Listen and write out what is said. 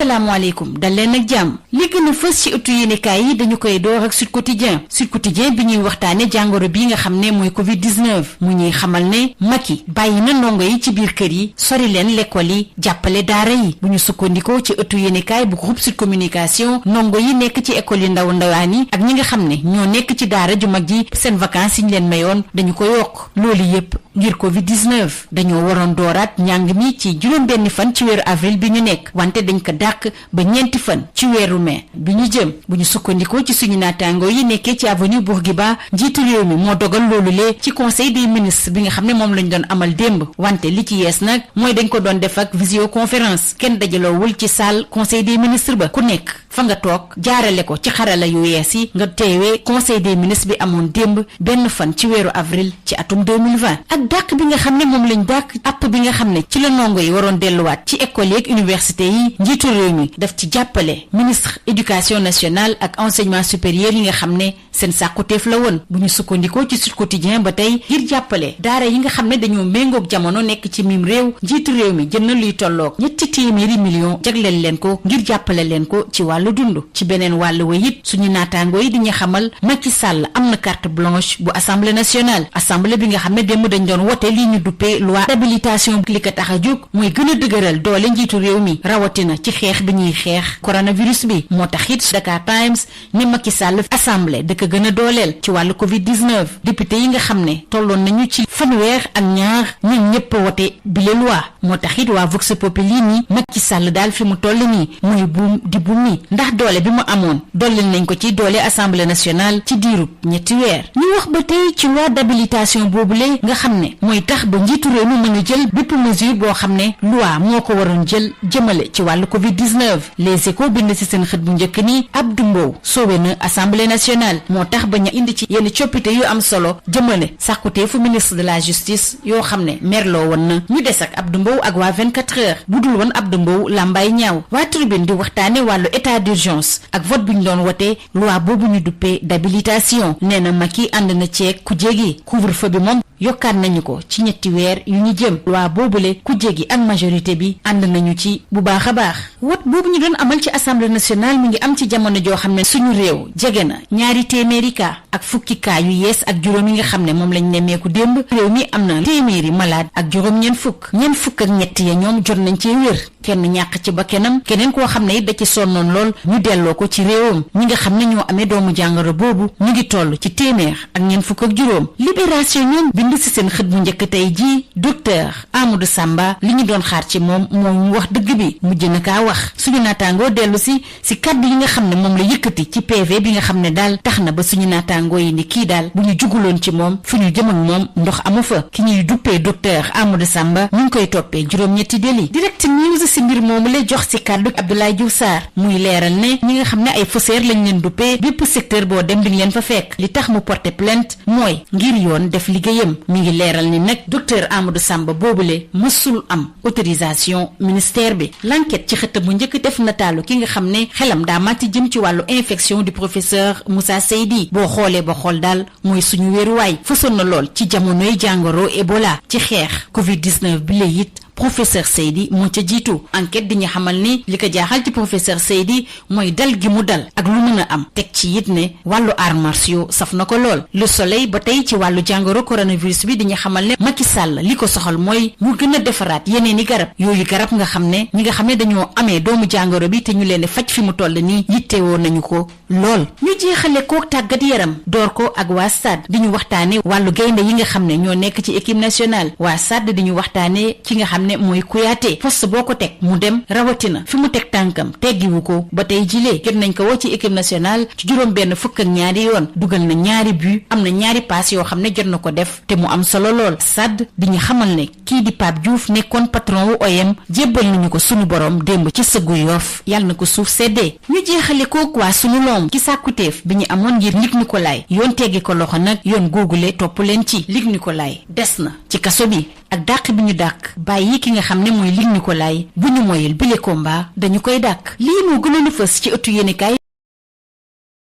asalaamaaleykum dal leen ak jàmm li gën a fës ci ëttu yéenekaay yi dañu koy door ak Sud Quotidien bi ñuy waxtaane jàngoro bi nga xam ne mooy Covid-19 mu ñuy xamal ne Macky bàyyi na ndongo yi ci biir kër yi sori leen l'école yi jàppale daara yi bu ñu sukkandikoo ci ëttu yéenekaay bu groupe Sud Communication ndongo yi nekk ci école yi ndawaan yi ak ñi nga xam ne ñoo nekk ci daara ju mag ji seen vacances yi ñu leen mayoon dañu ko yokk loolu yépp ngir Covid-19 dañoo waroon dooraat njàng mi ci juróom-benni fan ci weeru avril bi ñu nekk wante dañ ko dàq ba ñeenti fan ci weeru mai bi ñu jëm bu ñu sukkandikoo ci suñu naataango yi nekkee ci avenue Bourguiba njiitu réew mi moo dogal loolu lee ci conseil des ministres bi nga xam ne moom lañ doon amal démb wante li ci yees nag mooy dañ ko doon def ak visioconférence kenn dajaloowul ci salle conseil des ministres ba ku nekk fa nga toog jaarale ko ci xarala yu yees yi nga teewee conseil des ministres bi amoon démb benn fan ci weeru avril ci atum 2020 ak dàq bi nga xam ne moom lañ dàq app bi nga xam ne ci la ndongo yi waroon delluwaat ci école yi ak université yi njiitu réew mi daf ci jàppale ministre éducation nationale ak enseignement supérieur yi nga xam ne seen sàkkuteef la woon bu ñu sukkandikoo ci Sud Quotidien ba tey ngir jàppale daara yi nga xam ne dañoo méngoog jamono nekk ci mim réew njiitu réew mi jël na luy tolloog $800 millions jagleel leen ko ngir jàppale leen ko ci wàllu dund ci beneen wàllu wa it suñu naataangoo yi di ñu xamal Macky Sall am na carte blanche bu assemblée nationale assemblée bi nga xam ne démb dañ doon wote li ñu duppee loi d'habilitation li ko tax a jóg mooy gën a dëgëral doole njiitu réew mi rawatina ci xeex bi ñuy xeex coronavirus bi moo tax it Dakar Times ni Macky Sall assemblée da ko gën a dooleel ci wàllu Covid-19 député yi nga xam ne tolloon nañu ci fanweer ak ñaar ñun ñëpp a wote bile loi moo tax it waa Vox Populi ni Macky Sall daal fi mu toll nii muy buum di buum nii ndax doole bi mu amoon dollil nañ ko ci doole assemblée nationale ci diirub ñetti weer ñu wax ba tey ci loi d'habilitation boobule nga xam ne mooy tax ba njiitu réew mi mën a jël bépp mesure boo xam ne loi moo ko waroon jël jëmale ci wàllu Covid-19 les Échos bind ci seen xët bu njëkk ni Abdou Mbow sowe na assemblée nationale moo tax ba ñu indi ci yenn coppite yu am solo jëmale sàkkuteefu ministre de la justice yoo xam ne merloo woon na ñu des ak Abdou Mbow ak waa 24 heures bu dul woon Abdou Mbow lambay ñaaw waa Tribune di waxtaane wàllu état d'urgence ak vote bu ñu doon wote loi boobu ñu duppee d'habilitation nee na Macky ànd na ceeg ku jégi couvre-feu bi moom yokkaat nañu ko ci ñetti weer yu ñu jëm loi boobule ku jégi ak majorité bi ànd nañu ci bu baax a baax wot boobu ñu doon amal ci assemblée nationale mi ngi am ci jamono joo xam ne suñu réew jege na 200 cas ak fukki cas yu yees ak juróom yi nga xam ne moom lañ nemmeeku démb réew mi am na téeméeri malade ak juróom ñeent fukk ak ñett ya ñoom jot nañ cee wér kenn ñàkk ci bakkanam keneen koo xam ne it da ci sonnoon lool ñu delloo ko ci réewam ñi nga xam ne ñoo amee doomu jàngoro boobu ñu ngi toll ci téeméer ak ñeent fukk ak juróom libération ñoom bind ci seen xët bu njëkk tey jii docteur Amadou Samba li ñu doon xaar ci moom mu wax dëgg bi mujj na kaa wax suñu naataangoo dellu si kàddu yi nga xam ne moom la yëkkati ci PV bi nga xam ne daal tax na ba suñu naataangoo yi ni kii daal bu ñu juguloon ci moom fi ñu jëm ak moom ndox amu fa ki ñuy duppee docteur Amadou Samba ñu ngi koy toppee juróom-ñetti délit Direct News si mbir moomu la jox si kàddu Abdoulaye Diouf Sarr muy leeral ne ñi nga xam ne ay faussaires lañ leen duppee bépp secteur boo dem di leen fa fekk li tax mu porter plainte mooy ngir yoon def liggéeyam mi ngi leeral ni nag docteur Amadou Samba boobule mësul am autorisation ministère bi l'enquête ci xët bu njëkk def nataalu ki nga xam ne xelam daa màcc jëm ci wàllu infection du professeur Moussa Seydi boo xoolee ba xool daal mooy suñu wéeruwaay fësoon na lool ci jamonoy jàngoro Ebola ci xeex Covid-19 bi la it professeur Seydi moo ca jiitu enquête di ñu xamal ni li ko jaaxal ci professeur Seydi mooy dal gi mu dal ak lu mën a am teg ci it ne wàllu arts martiaux saf na ko lool Le Soleil ba tey ci wàllu jàngoro coronavirus bi di ñu xamal ne Macky Sall li ko soxal mooy mu gën a defaraat yeneen i garab yooyu garab nga xam ne ñi nga xam ne dañoo amee doomu jàngoro bi te ñu leen di faj fi mu toll nii yittewoo nañu ko lool. ñu jeexale ko tàggat yaram door ko ak waa SAD di ñu waxtaane wàllu gaynde yi nga xam ne ñoo nekk ci équipe nationale waa SAD di ñu waxtaane ci nga xam ne mooy Kouyaté poste boo ko teg mu dem rawatina fi mu teg tànkam teggiwu ko ba tey jilee jot nañ ko woo ci équipe nationale ci juróom benn fukk ak ñaari yoon dugal na ñaari but am na ñaari passe yoo xam ne jot na ko def te mu am solo lool SAD di ñu xamal ne kii di Pape Diouf nekkoon patron wu OM jébbal nañu ko sunu borom démb ci sëggu Yoff yàlla na ko suuf seddee ñu jeexale kook waa sunu loom ci sàkkuteef bi ñu amoon ngir Luc Nicolaï yoon teggi ko loxo nag yoon googule topp leen ci Luc Nicolaï des na ci kaso bi ak dàq bi ñu dàq bàyyi ki nga xam ne mooy Luc Nicolaï bu ñu moyul bile combat dañu koy dàq lii moo gënoon a fës ci ëttu yéenekaay